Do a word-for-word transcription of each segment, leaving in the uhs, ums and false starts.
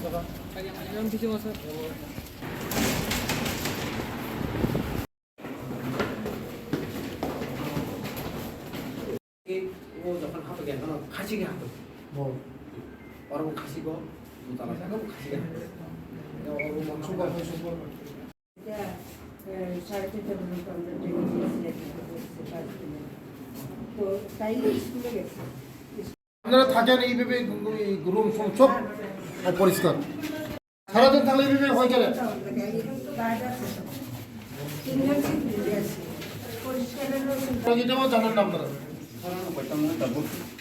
O jokhon hato gyan, khasi gyan hato. Bo. Oro bo khasi bo, dutala jaga bo khasi gyan hato. Ya, oro bo sugar, sugar. Ya, eh, সাড়ে তিনটা পর্যন্ত আমরা ট্রেনিং দিয়েছি, একটা করে দিয়েছি, পাঁচ দিনের। তো তাই স্কুলে গেছে। আপনারা থাকেন এইভাবে, এই রুম সব অপরিষ্কার। সারাদিন থাকলে এইভাবে হয় কেন? তিনজন শিফট দিয়ে আছে। পরিষ্কারেরও চিন্তা। এটাও জানেন না আপনারা?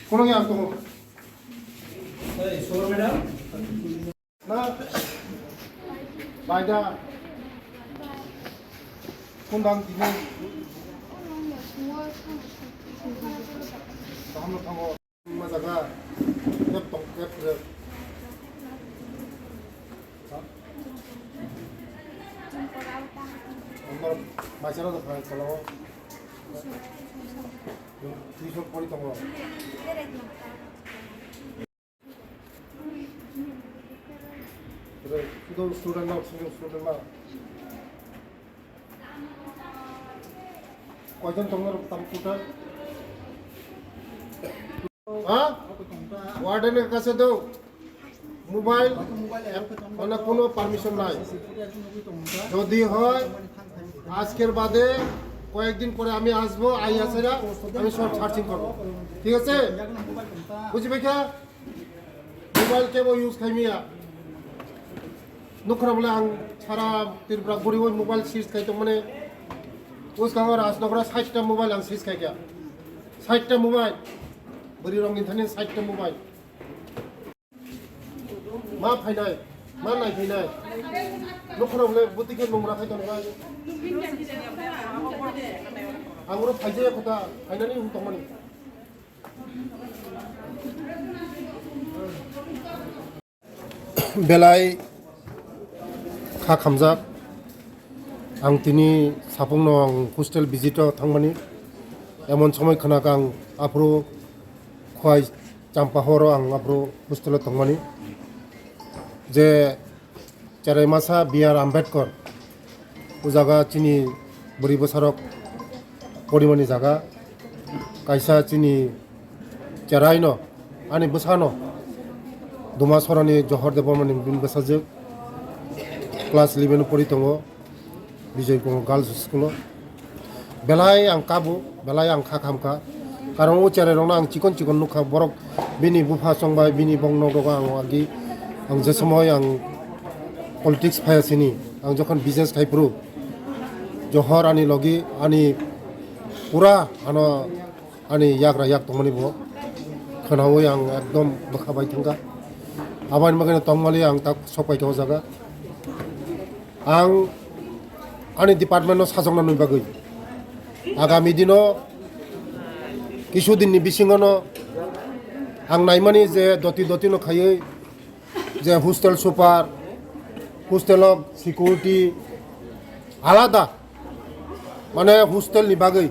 কোনো কি আর কোনো? এই, সুবর ম্যাডাম। না। বাইদা। কোন দাম দিবে? তাহলে থাকো। Majaga, kep tong, kep rep. Amar maisara do phai kolo. Tuition pori tongo. Sudo student na, sudo student na. কয়জন তোমরা তাম কোথায়? হ্যাঁ? ওয়ার্ডেনের কাছে দাও মোবাইল, মানে কোনো পারমিশন নাই। যদি হয় আজকের বাদে কয়েকদিন পরে আমি আসবো, আই আছে না, আমি সব সার্চিং করবো, ঠিক আছে? বুঝি পাইখা? Mobile kebo use khaimia. Nukhra bole ang sara Tripura guriwi mobile search khai tongmani. Uskang o Rajnagra sait ta mobile ang search khaikha. Sait ta mobile. Bwrwi rokni thani sait ta mobile. Ma phainai, ma nai phainai. Nukhra bole buti khe nungra khai tongkha. Ang oro phaijaya kotha, phainani hwn tongmani. Belai kha khamjak. Ang tini sapungno ang hostel visit o thangmani. Emon somoi khwnakha ang aphuru Khowai Champahor o ang aphuru hostel o tongmani. Je Cherai masa B R Ambedkar. O jaga chini bwrwi bwsarok porimani jaga. Kaisa chini cheraino, ani bwsano, Duma Sorani Johor Debbarmani bini bwsajwk. Class eleven o pori tongo. Bijoy Kumar Girls School o. Belai ang kabo, belai ang kha khamkha. Karon o cherai rokno ang chikon chikon nukha, borok bini bupha chongbai, bini bong nok rogo ang agi, ang je somoi ang politics phaya sini, ang jokhon business khai phuru, Johor ani logi, ani pura ano ani yagra yak tongmani bo khwnawi ang ekdom bwkha bai thangkha. Aboni bagwi tongmali ang tak sok pai kha o jaga. Ang ani department no sajokna nwi bagwi agami dino kisu din ni bisingo no ang naimani je doti doti no khaiwi je hostel super, hostel o security alada, mane hostel ni bagwi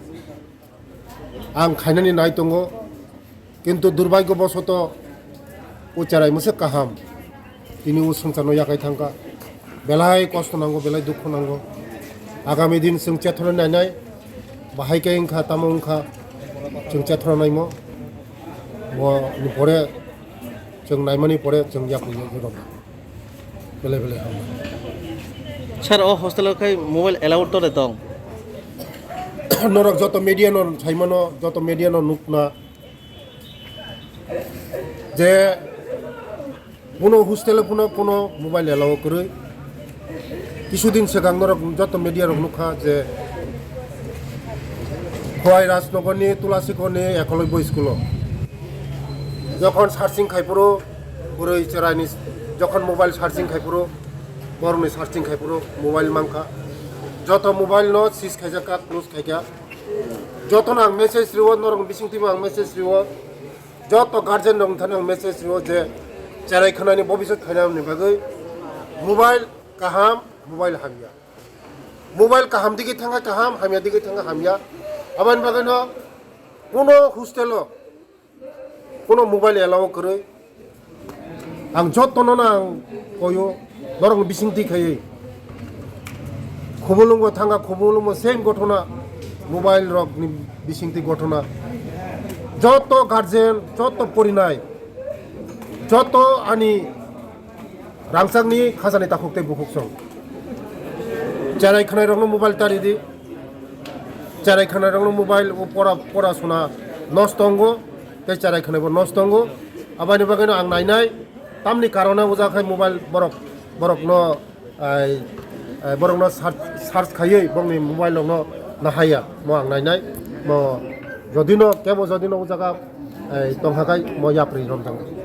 ang khainani nai tongo, kintu durbhagyo bosoto o cherai mwswk kaham tini o swngcharno yakai thangkha, belai kosto nango, belai dukhu nango. Agami din chwng chethornai nainai, bahai khe wngkha, tamo wngkha, chwng chethornaimo, bo ni pore chwng naimani pore chwng yakung yakung rwma. Belai belai hambai. Sir, o hostel o khai mobile allowed to de tong? Norok joto media no saimano, joto media no nukna je kuno hostel o kuno, kuno mobile allow kwrwi. Kisudin swkang norok joto media rok nukha je Khowai Rajnagar ni Tulasi Kor ni Ekolobya school o jokhon searching khai phuru, bwrwi chwraini jokhon mobile searching khai phuru, borokni searching khai phuru mobile mankha. Joto mobile no seize khaijak kha, close khaikha. Jotono ang message riwo, norok bising twibo ang message riwo. Joto guardian rok thani ang message riwo je cherai khwnani bobiswt khainani bagwi mobile kaham, mobile hamya. Mobile kaham digi thangkha kaham, hamya digi thangkha hamya. Aboni bagwino kuno hostel o kuno mobile allow kwrwi. Ang jotono no ang koyo, norokni bisingtwi khaiwi. Khubulwngo thanga, khubulwngo same gothona, mobile rokni bisingtwi gothona. Joto guardian, joto porinai, joto ani rangchakni khajani takhuk tei bukhuk song. Cherai khwnairokno mobile tari di. Cherai khwnairokno mobile o pora, pora suna nosto wngo, tei cherai khwnaibo nosto wngo. Aboni bagwino ang nainai, tamni karone o jaga khai mobile borok, borokno, ai, ai, borokno search, search khaiwi bongni mobile rokno nahaya, mo ang nainai, mo jodino, kebo jodino o jaga, ai, tongkha khai mo yapri romjak.